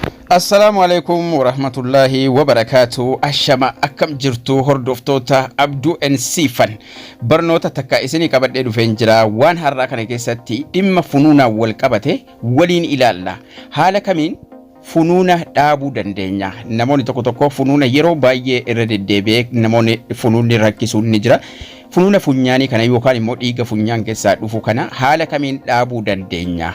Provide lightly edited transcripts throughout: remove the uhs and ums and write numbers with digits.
Assalaamu alaikum warahmatullaahi wabarakaatu. Ashama, akkam jirtu hordoftoota Abduu NC Fan? Barnoota takka isinii qabadhee dhufeen jira. Waan har'aa kana keessatti dhimma funuunaan wal qabate waliin ilaalla. Haala kamiin funuuna dhaabuu dandeenya? Namoonni tokko tokko funuuna yeroo baay'ee irra deddeebi'ee namoonni funuunni rakkisuun ni jira. Funuuna funyaanii kana yookaan immoo dhiiga funyaan keessaa dhufu kana haala kamiin dhaabuu dandeenya?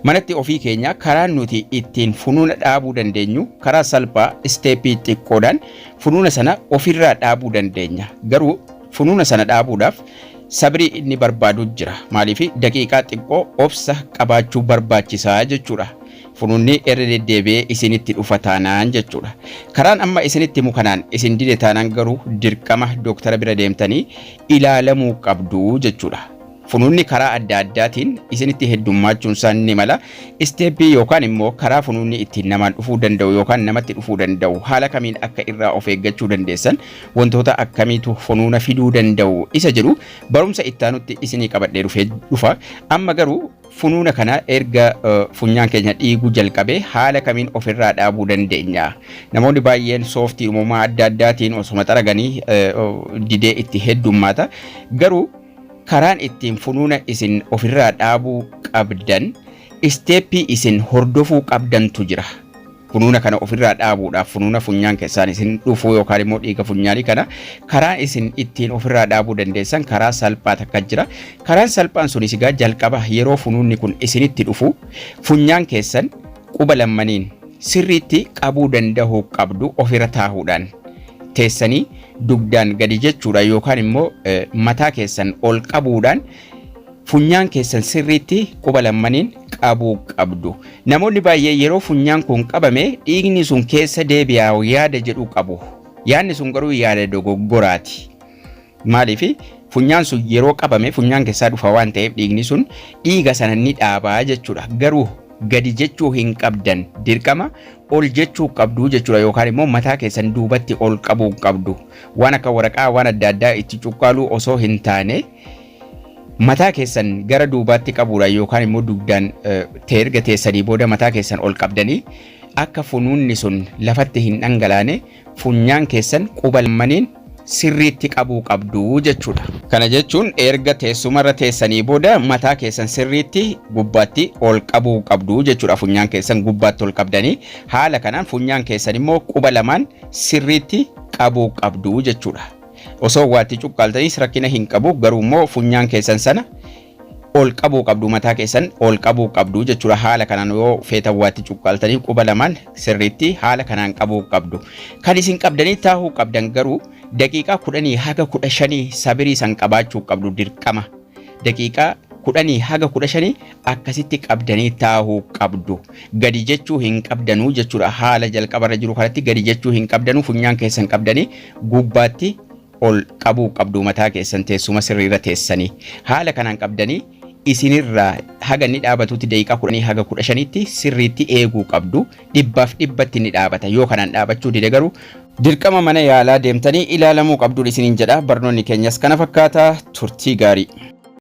Manatti ofii keenya karaa nuti ittiin funuuna dhaabuu dandeenyu, karaa salphaa step xiqqoodhaan funuuna sana ofirraa dhaabuu dandeenya. Garuu funuuna sana dhaabuudhaaf sabrii inni barbaadu jira. Maaliif? Daqiiqaa xiqqoo obsa qabaachuu barbaachisaa jechuudha. Funuunni irra deddeebi'ee isinitti dhufa taanaan jechuudha. Karaan amma isinitti himu kanaan isin dide taanaan garuu dirqama dooktara bira deemtanii ilaalamuu qabdu jechuudha. Funuunni karaa adda addaatiin isinitti heddummachuun isaan ni mala. Step yookaan immoo karaa funuunni ittiin namaan dhufuu danda'u yookaan namatti dhufuu danda'u, haala kamiin akka irraa of eeggachuu dandeessan, wantoota akkamiitu funuuna fiduu danda'u isa jedhu barumsa ittaanutti isinii qabadhee dhufee dhufa. Amma garuu funuuna kana erga funyaan keenya dhiiguu jalqabee haala kamiin ofirraa dhaabuu dandeenya? Namoonni baay'een sooftii uumamaa adda addaatiin osuma xaraganii didee itti heddummaata. Garuu karaan ittiin funuuna isin ofirraa dhaabuu qabdan, step isin hordofuu qabdantu jira. Funuuna kana ofirraa dhaabuudhaaf, funuuna funyaan keessaan isin dhufu yookaan immoo dhiiga funyaanii kana karaa isin ittiin ofirraa dhaabuu dandeessan karaa salphaa takka jira. Karaan salphaan sunis egaa jalqaba yeroo funuunni kun isinitti dhufu funyaan keessan quba lammaniin sirriitti qabuu danda'uu qabdu. Ofirra taahuudhaan, teessanii dugdaan gadi jechuudha, yookaan immoo mataa keessan ol qabuudhaan funyaan keessan sirriitti quba lammaniin qabuu qabdu. Namoonni baay'ee yeroo funyaan kun qabame dhiigni sun keessa deebi'aa yaada jedhu qabu. Yaadni sun garuu yaada dogoggoraati. Maaliif? Funyaan sun yeroo qabame funyaan keessaa dhufa waan ta'eef dhiigni sun dhiiga sana ni dhaabaa jechuudha. Garuu gadi jechuu hin qabdan, dirqama ol jechuu qabdu jechuudha, yookaan immoo mataa keessan duubatti ol qabuu qabdu. Waan akka waraqaa waan adda addaa itti cuqqaaluu osoo hin taane, mataa keessan gara duubaatti qabuudha, yookaan immoo dugdaan erga teessanii booda mataa keessan ol qabdanii akka funuunni sun lafatti hin dhangalaane funyaan keessan quba lammaniin sirriitti qabuu qabdu jechuudha. Kana jechuun erga teessumarra teessanii booda mataa keessan sirriitti gubbaatti ol qabuu qabdu jechuudha. Funyaan keessan gubbaatti ol qabdanii haala kanaan funyaan keessan immoo quba lamaan sirriitti qabuu qabdu jechuudha. Osoo waatti cuqqaaltanis rakkina hin qabu, garuu immoo funyaan keessan sana ol qabuu qabdu, mataa keessan ol qabuu qabdu jechuudha. Haala kanaan yoo feetan waatti cuqqaaltanii quba lamaan sirriitti haala kanaan qabuu qabdu. Kan isin qabdanii taa'uu qabdan garuu daqiiqaa 10 haga 15 sabirii san qabaachuu qabdu dirqama. Daqiiqaa 10 haga 15 akkasitti qabdanii taa'uu qabdu. Gadi jechuu hin qabdanuu jechuudha. Haala jalqabarra jiru kanatti gadi jechuu hin qabdanuu, funyaan keessan qabdanii gubbaatti ol qabuu qabdu, mataa keessan teessuma sirriirra teessanii. Haala kanaan qabdanii isinirraa haga inni dhaabatutti daqiiqaa 10 haga 15tti sirriitti eeguu qabdu. Dhibbaaf dhibbatti ni dhaabata. Yoo kanaan dhaabachuu dide garuu dirqama mana yaalaa deemtanii ilaalamuu qabdu isiniin jedha. Barnoonni keenyas kana fakkaata. Turtii gaarii.